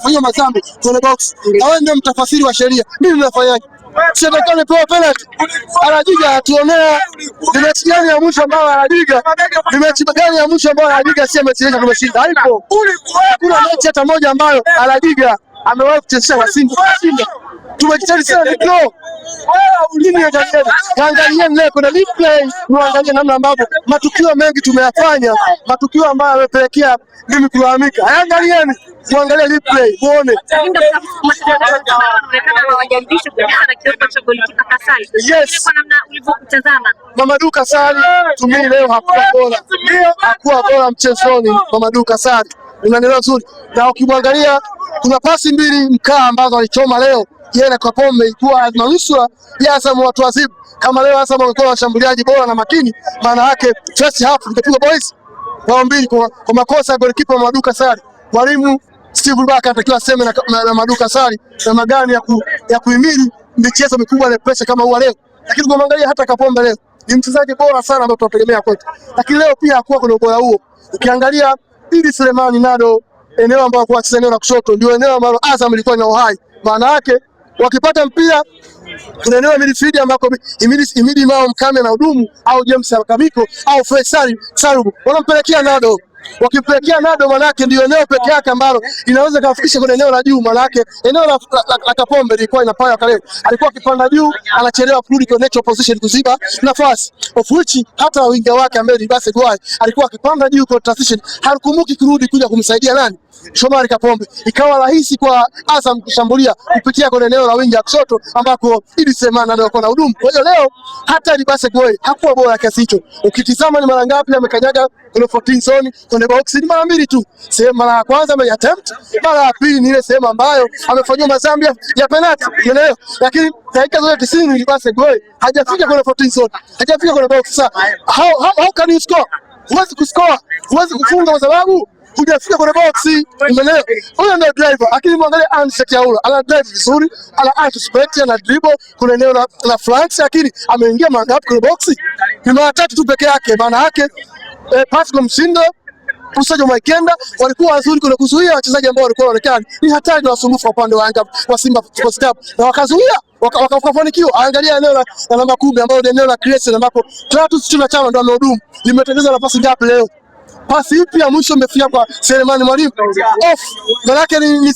Kafanyiwa madhambi kwenye box, na wewe ndio mtafasiri wa sheria, mimi nafanyaje? Sitakiwa nipewe penalty. Alajiga atuonea. Ni mechi gani ya mwisho ambayo Alajiga? Ni mechi gani ya mwisho ambayo Alajiga si amechezesha tumeshinda? Haipo. Hakuna mechi hata moja ambayo Alajiga amewahi kuchezesha kwa Simba kushinda. Tumejitahidi sana, ni draw. Nini ya Angalieni leo kuna replay, muangalie namna ambavyo matukio mengi tumeyafanya, matukio ambayo yamepelekea mimi kulalamika. Angalieni, muangalie replay muone. Lakini ndio wanaonekana hawajaridhishwa kabisa na kiwango cha golikipa Kasali. Yes. Kwa namna ulivyotazama. Mamadou Kasali tumii leo hakuwa bora, hakuwa bora mchezoni. Mamadou Kasali, unanielewa vizuri, na ukimwangalia kuna pasi mbili mkaa ambazo alichoma leo yeye na Kapombe, ilikuwa manusura ya Azam watu wazibu. Kama leo Azam wangekuwa washambuliaji bora na makini, maana yake first half tungepiga boys bao 2 kwa makosa ya golikipa Mamadou Kasali. Mwalimu Steve Barker anatakiwa aseme na Mamadou Kasali namna gani ya kuhimili michezo mikubwa na pressure kama huwa leo. Lakini kumwangalia hata Kapombe leo ni mchezaji bora sana ambaye tunategemea kwetu, lakini leo pia hakuwa kwenye ubora huo. Ukiangalia Idi Selemani Nado, eneo ambalo kwa cheza eneo la kushoto ndio eneo ambalo Azam ilikuwa ina uhai. Maana yake wakipata mpira kuna eneo la midfield ambako Imidi Mao Mkame na hudumu au James Alkamiko au Faisal Sarubu wanampelekea Nado. Wakimpelekea Nado, manake ndio eneo peke yake ambalo inaweza kafikisha kwenye eneo la juu. Manake eneo la Kapombe lilikuwa inapaya kale, alikuwa akipanda juu anachelewa kurudi kwenye natural position kuziba nafasi, of which hata winga wake ambaye ni Base Gwai alikuwa akipanda juu kwa transition, hakumbuki kurudi kuja kumsaidia nani, Shomari Kapombe. Ikawa rahisi kwa Azam kushambulia kupitia kwenye eneo la winga ya kushoto ambako Idi Selemani ndio alikuwa na hudumu. Kwa hiyo leo hata Libase Goi hakuwa bora kiasi hicho. Ukitizama ni mara ngapi amekanyaga kwenye 14 zone, kwenye box ni mara mbili tu. Sehemu mara ya kwanza ame attempt, mara ya pili ni ile sehemu ambayo amefanyiwa madhambi ya penalty. Unaelewa? Lakini dakika zote 90 Libase Goi hajafika kwenye 14 zone, hajafika kwenye box. Sasa how can you score? Huwezi kuscore, huwezi kufunga kwa sababu hujafika kwenye box. Umeelewa? Huyo ndio driver. Lakini muangalie Anicet Oura, ana drive vizuri, ana anticipate, ana dribble kuna eneo la flanks, lakini ameingia mara ngapi kwenye box? Ni mara tatu tu peke yake. Maana yake Pascal Msindo, Lusajo Mwaikenda walikuwa wazuri kwenye kuzuia wachezaji ambao walikuwa wanaonekana ni hatari na wasumbufu kwa upande wa Yanga wa Simba Sports Club, na wakazuia wakafanikiwa. Angalia eneo la namba 10 ambalo ni eneo la creation ambapo Clatous Chuma Chama ndo amehudumu, limetengeneza nafasi ngapi leo? Pasi ipi ya mwisho imefika kwa Selemani Mwalimu? Off. Maana yake ni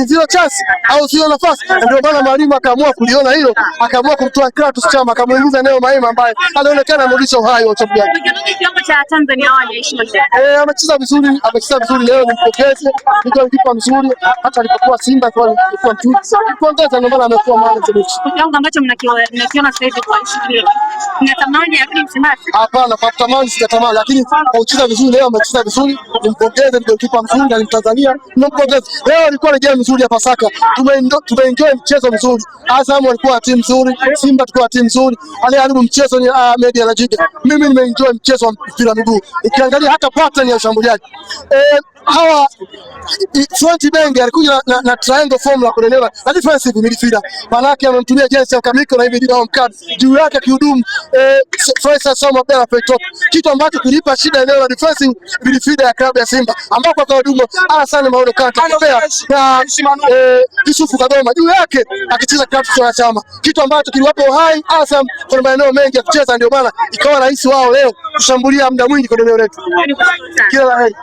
zero chance au zero nafasi. Na ndio maana Mwalimu akaamua kuliona hilo, akaamua kumtoa Clatous Chama, akamuingiza Neo Maema ambaye anaonekana amerudisha uhai wa ushambuliaji. Ukiangalia kiwango cha Tanzania hawajaishi. Eh, amecheza vizuri, amecheza vizuri leo, nimpongeze. Ni kipa mzuri, hata alipokuwa Simba alikuwa mzuri. Nimpongeze, ndio maana amekuwa man of the match. Kwa kiwango ambacho mnakiona sasa hivi kwa nchi, mnatamani arudi Msimbazi? Hapana, kwa kutamani sijatamani, lakini kwa kucheza vizuri leo amecheza vizuri, nimpongeze. Ni goalkeeper mzuri na ni Mtanzania, nimpongeze. Leo ilikuwa ni game nzuri ya Pasaka, tumeenjoy mchezo mzuri. Azam walikuwa timu nzuri, Simba tulikuwa timu nzuri. Aliyeharibu mchezo ni Ahmed Alajiga. Mimi nimeenjoy mchezo wa mpira wa miguu, ukiangalia hata pattern ya ushambuliaji hawa Florent Ibenge alikuja na triangle formula kwenye eneo la defensive midfielder, maana yake amemtumia James Kamiko na hivi Dao Mkadi juu yake akihudumu Faisal Salum Abdalla Feitoto, kitu ambacho kilipa shida eneo la defensive midfielder ya klabu ya Simba, ambapo akahudumu Alassane Maodo Kante akipea na Yusufu Kagoma juu yake akicheza klabu ya Chama, kitu ambacho kiliwapa uhai Azam kwenye maeneo mengi ya kucheza, ndio maana ikawa rahisi wao leo kushambulia muda mwingi kwenye eneo letu. Kila la heri.